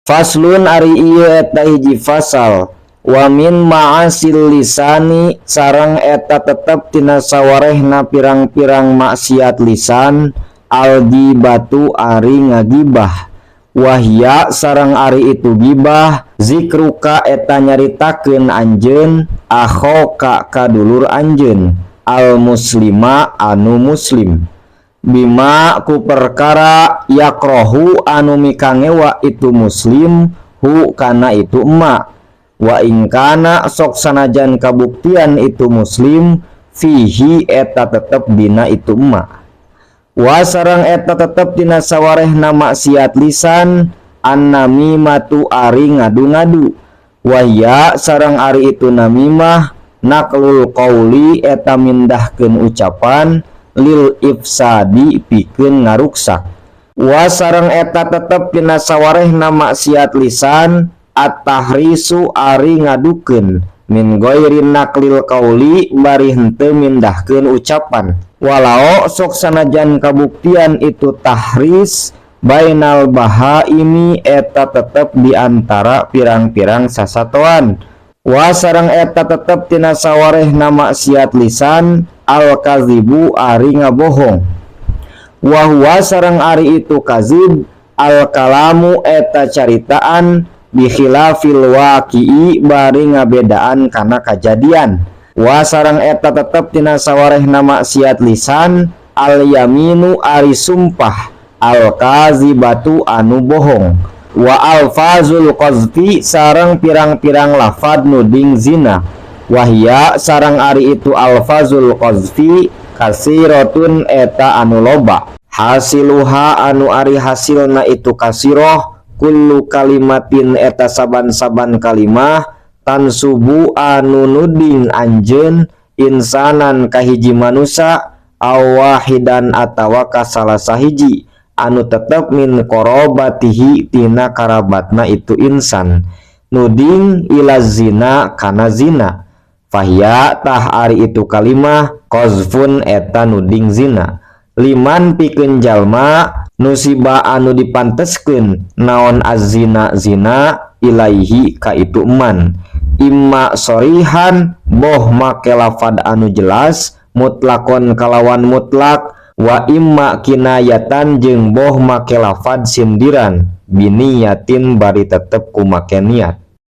Faslun, ari ieu eta hiji fasal. Wa min ma'asil lisani, sareng eta tetep tina sawarehna pirang-pirang maksiat lisan, al ghibatu, ari ngagibah. Wahya, sareng ari itu gibah, zikruka, eta nyaritakeun anjeun, akhoka, ka dulur anjeun, al muslima, anu muslim, bima, ku perkara, yakrohu, anu mikangewa itu muslim, hu, kana itu emak, wa in kana, sok sanajan kabuktian itu muslim, fihi, eta tetep dina itu emak. Wa sareng eta tetep dina sawarehna maksiat lisan, annamimatu, ari ngadu-ngadu. Wahya, sareng ari itu namimah, naqlul qauli, eta mindahkeun ucapan, lil ifsadi, pikeun ngaruksak. Wa sareng eta tetep dina sawarehna maksiat lisan, at-tahrisu, ari ngadukeun, min ghairi naqlil qauli, bari henteu mindahkeun ucapan, walau, sok sanajan kabuktian itu tahris, bainal bahaimi, eta tetep di antara pirang-pirang sasatoan. Wa sareng eta tetep tina sawarehna maksiat lisan, al kazibu, ari ngabohong. Wa huwa, sareng ari itu kazib, al kalamu, eta caritaan, bikhilafil waqi'i, bari ngabedaan kana kajadian. Wa sareng eta tetep tina sawarehna maksiat lisan, al yaminu, ari sumpah, al kazibatu, anu bohong. Wa alfazul qazfi, sareng pirang-pirang lafad nuding zina. Wahya, sareng ari itu alfazul qazfi, kasiratun, eta anu loba. Hasiluha, anu ari hasilna itu kasiroh, kullu kalimatin, eta saban-saban kalimah, tansubu, anu nuding anjeun, insanan, ka hiji manusa, aw wahidan, atawa ka salah sahiji anu tetep, min qorobatihi, tina karabatna itu insan, nuding, ila zina, kana zina, fahya, tah ari itu kalimah, qazfun, eta nuding zina, liman, pikeun jalma, nusiba, anu dipanteskeun naon azina zina, ilaihi, ka itu eman, imma sorihan, boh make lafad anu jelas, mutlakon, kalawan mutlak, wa imma kinayatan, jeung boh make lafad sindiran, biniyatin, bari tetep ku make niat.